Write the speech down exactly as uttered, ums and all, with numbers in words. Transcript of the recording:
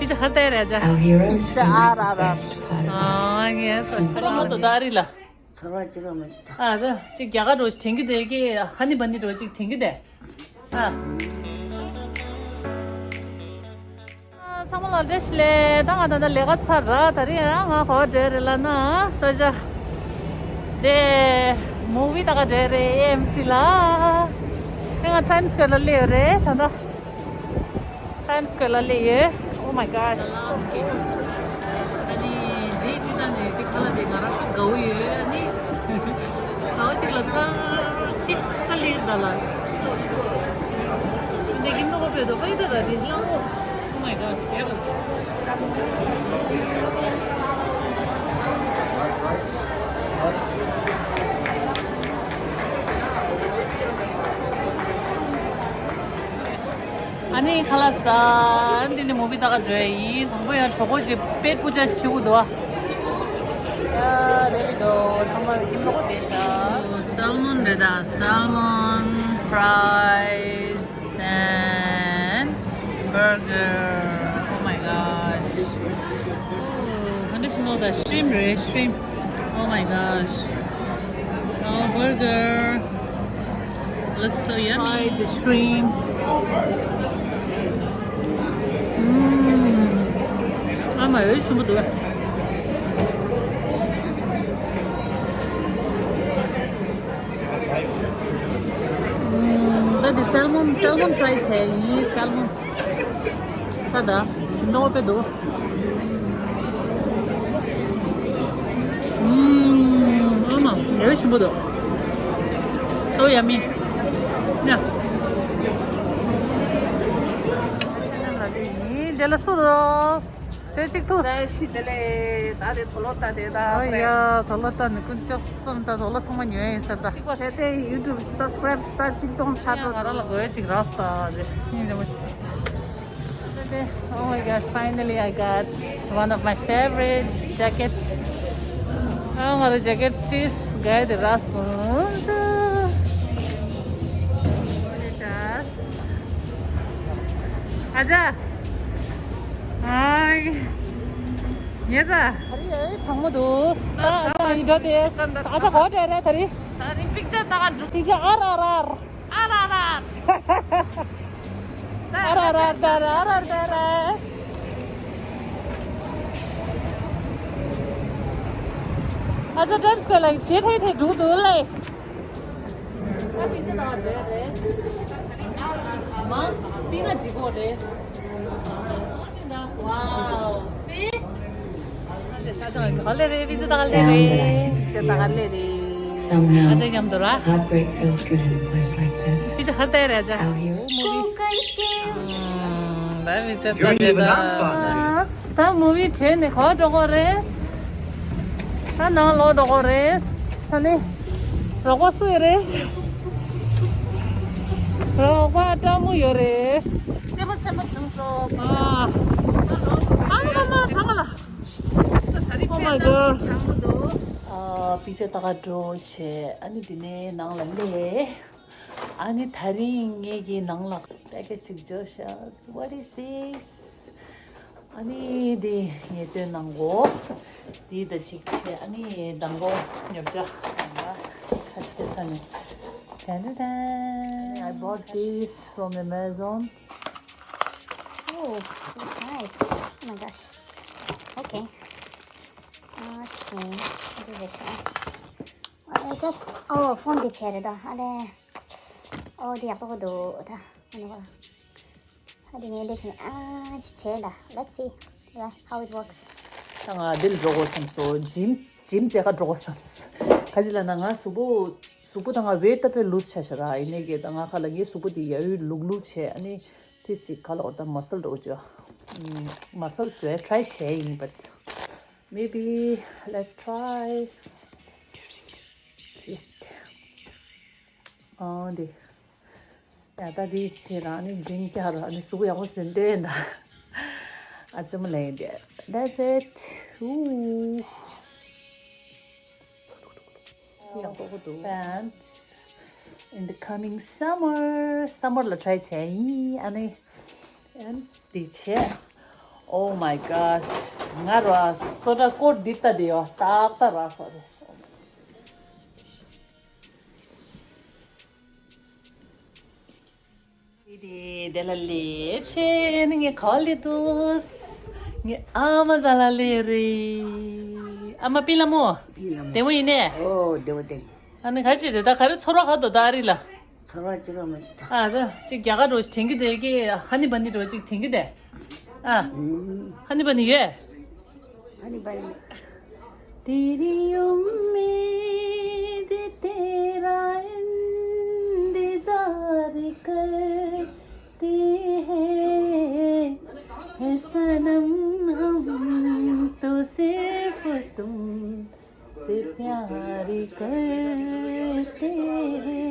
ཅི་ཁ་ཏའི་རེད་ཅ། Our heroes ཅ་ཨ་remember ར་the ར། best part of ཨ་ངས་སོ་སོ་མོ་ཏོ་ད་རི་ལ། ཚོར་བ་ཅི་ག་མི་འདུག་ཨ་ད་ཅིག་རྒྱ་གར་རོ་དྲན་གི་དེ་གི་ཧ་ནི་བ་ནི་རོ་ཅིག་དྲན་གི་དེ། ཨ། ཚང་མ་ལ་བཀྲ་ཤིས་བདེ་ལེགས། ད་ང་ད་ལྟ་ལས་ཀ་ཚར་ར། ད་རིང་ཡང་ང་ག་པར་འགྲོ་ཡ་རེད་ལབ་ན་ས་ཆ་དེ་མུ་བི་ལྟ་ག་འགྲོ་ཡ་རེད། ཨེ་ཨེམ་སི་ལ། ད་ང་ཊའིམ་སི་ཀོ་ཝེར་ལ་སླེབས་ཡོད་རེད་ད་ལྟ། ཊའིམ་སི་ཀོ་ཝེར་ལ་སླེབས་ཡོད། Oh my god, so cute. ཨ་ནི་རེད་ཅི་ད་ནས་དེ་ཁ་ལ་དེ་ང་རང་དགའ་བོ་ཡོད། ཨ་ནི་དགའ་བོ་ཅིག་ལ་ཚར་ཅིག་ས་ལེགས་ད་ལ། འདི་གི་མདོག་དཔེ་དོ་པའི་ད་ད་དེ་ལ་འོ། Oh my gosh, yeah. ཨ་ནི་ཁ་ལག་ཟ། འདི་ནི་མུ་བི་ལྟ་ག་འགྲོ་ཡ་ཡིན། དང་པོ་ཡང་གྲོགས་པོ་ཅིག་པེཊ་པུ་ཇ་ཞིག་བྱེད་དགོས་འདུག་ཨ། ཡ་རེ་ལི་འདུག་ཚང་མ་ཀིམ་ལོག་བསྡད་ཤག་སལ་མོན་རེད་ད། སལ་མོན་ཕ་རའི་སི་ཨེན་ཌི་བར་གར། Oh my gosh. Ooh, ཧ་འདྲ་ཞིམ་པོ་ད། ཤྲིམ་རེད། ཤྲིམ། Oh my gosh. Oh, burger. Looks so yummy. Try the shrimp. ཨ་མ་ཡོད་ཞིམ་པོ་འདུག་ད་དེ་སལ་མོན། སལ་མོན་ཊ་རའི་བྱས་ཡིན། སལ་མོན། ད་ད་ཞིམ་མདོག་དཔེ་འདུག་ཨ་མ་ཡོད་ཞིམ་པོ་འདུག So yummy. ཡ། དེ་ལ་སུ་རོ། དེ་གཅིག་ཐུག་བཀྲ་ཤིས་བདེ་ལེགས། ད་དེ་དོ་ལོ་ད་དེ་ད། ཨོ་ཡ། དོ་ལོ་ད་ནི་ཀུན་ལྕོགས་གསུམ་ད་དོ་ལོ་ཚང་མ་ཉོས་ཡིན་ཟེར་ད། དེ་དེ་ཡུ་ཊུབ་སབ་སི་ཀ་རའིབ་ད་གཅིག་སྟོང་ཆ་འགྲོ། ང་རང་ལ་དགོས་ཡ་གཅིག་རག་སོང་ད་དེ་ཡིན་ལེ་མོ། Oh my gosh, finally I got one of my favorite jackets. ཨ་ང་རང་ཇེ་ཀེཊ་ཏིས་ག་དེ་རག་སོང་། ཨ་ཅག་ཨ། ངེ་ཚ། ཨ་རི་ཨེ་གྲང་མོ་འདུག་ས་ཨ་ཅག་ཡིན་འགྲོ་དེ། ཨ་ཅག་གོ་དྲན་རེད་ད་རི། ད་རིང་པིག་ཅར་ལྟ་ག་འགྲོ། པིག་ཅར་ཨ་ར་ར་ར། ཨ་ར་ར། ཨ་ར་ར་ད་ར་ཨ་ར་ད་ར། ཨ་ཅག་ཊའིམ་སི་ཀོ་ཝེར་ལ་ཞེ་ཁྲེ་ཁྲེ་འགྲོ་འདུག་ལེ། ད་པིག་ཅར་ལྟ་ག་འགྲོ་རེད། མང་སྤི་ན་འགྲིག་གོ་རེད། Wow. See? ཨ་ཅག་ག་ལེ་རེད། པིག་ཅར་ལྟ་ག་ལེ་རེད། པིག་ཅར་ལྟ་ག་ལེ་རེད། Somehow, ཨ་ཅག་མཉམ་དུ་ར། Heartbreak feels good in a place like this. པིག་ཅར་ཧར་ཏའི་རེད་ཨ་ཅག Out here. ད་པིག་ཅར་ལྟ་དེ་ད། ད་མུ་བི་བྲིས་ནས་ག་པར་འགྲོ་གོ་རེད། ད་ནང་ལོག་འགྲོ་གོ་རེད། ས་ནི། རོགས་པ་སུ་ཡོད་རེད། རོགས་པ་ཀྲ་མུ་ཡོད་རེད། ལྟད་མོ་ཆེན་པོ་བྱུང་སོང་། ཨ། ཨ་མ་མ་ཚང་མ་ལ། Oh my god. ཨ། པིག་ཅར་ལྟ་ག་འགྲོ་བྱས། ཨ་ནི་དེ་ནས་ནང་ལ་སླེབས། ཨ་ནི་ད་རིང་ངེད་ཀྱི་ནང་ལ་པེ་ཀེ་ཇི་ཅིག་འབྱོར་ཤག What is this? ཨ་ནི་འདི་ངེད་ཚོའི་ནང་སྒོ། འདི་ད་ཅིག་བྱས། ཨ་ནི་མདང་དགོང་ཉོ་ཆ་ཁ་ཕྱེ་ས་ནས། ཏན་ཏན་ཏན། I bought this from Amazon. Oh, looks nice. Oh my gosh. Okay. Okay. This is very nice. Uh, just, oh, phone དེ་བྱས་རེད་ད། ཨ་ལེ། ཨོ་དེ་ཡག་པོ་འདུག་ད། ཨ་ནི་བ། ཨ་དེ་ངས་འདི་བྱས་ནས་ཨ་ཅི་བྱས་ད། Let's see. Yeah, how it works. ད་ང་འདི་ལ་འགྲོ་དགོས་བསམ་སོང་། ཇིམ་ཇིམ་རྩེ་ཁ་འགྲོ་དགོས་བསམ། ག་ཅི་ལབ་ན་ང་གཟུགས་པོ་གཟུགས་པོ་ད་ང་ཝེཊ་ད་དཔེ་ལུས་ཆགས་ཤག་ར། ཡིན་ནའི་གི་ད་ང་ཁ་ལ་ངའི་གཟུགས་པོ་དེ་ཡ་ཡུ་ལུག་ལུག་བྱས། ཨ་ནི་ཏིས་ཅིག་ག་ལ་འོ་ད་མ་སལ་འགྲོ་ཅོ། མ་སལ་སུ་ཊི་རའི་བྱས་ཡིན། But maybe let's try. ཨོ་འདི། ཡ་ད་འདི་བྱས་རང་ནི་ཇིམ་རྒྱག་ར་ནི་གཟུགས་པོ་ཡག་པོ་བཟོས་འདོད་ད། ཨ་ཙི་མོ་ལེན་འདི། That's it. Ooh. ཡག་པོ་འདུག And in the coming summer, summer ལ་ཊ་རའི་བྱས་ཡིན། ཨ་ནི། And འདི་བྱས། Oh my gosh. ང་ར་སོ་ད་ཀོ་འདི་ལྟ་དེ་ཡོ་ཏག་ཏག་ར་ཧོ་རེ། དེ་དེ་ལ་ལས་ཆེ་ནི་ངས་ག་ལས་འདུག་ངས་ཨ་མ་ཛ་ལ་ལས་རེད། ཨ་མ་པི་ལ་མོ། པི་ལ་མོ། བདེ་མོ་ཡིན་ནས། ཨོ་བདེ་མོ་བདེ། ཨ་ནི་ག་ཅི་རེད་ད་ག་རེ་ཚོར་བ་ག་དོ་ད་ཨ་རི་ལ། ཚོར་བ་ཅི་རོ་མེད་ད། ཨ་ད་ཅིག་རྒྱ་གར་རོ་དྲན་གི་འདུག་གི་ཧ་ནི་བ་ནི་རོ་ཅིག་དྲན་གི་འདུག་ཨ། ཧ་ནི་བ་ནི་ཡོད། ཧ་ནི་བ་ནི། तेरी उम्मीद तेरा इंतजार करते हैं, है सनम हम तो सिर्फ तुम से प्यार करते हैं।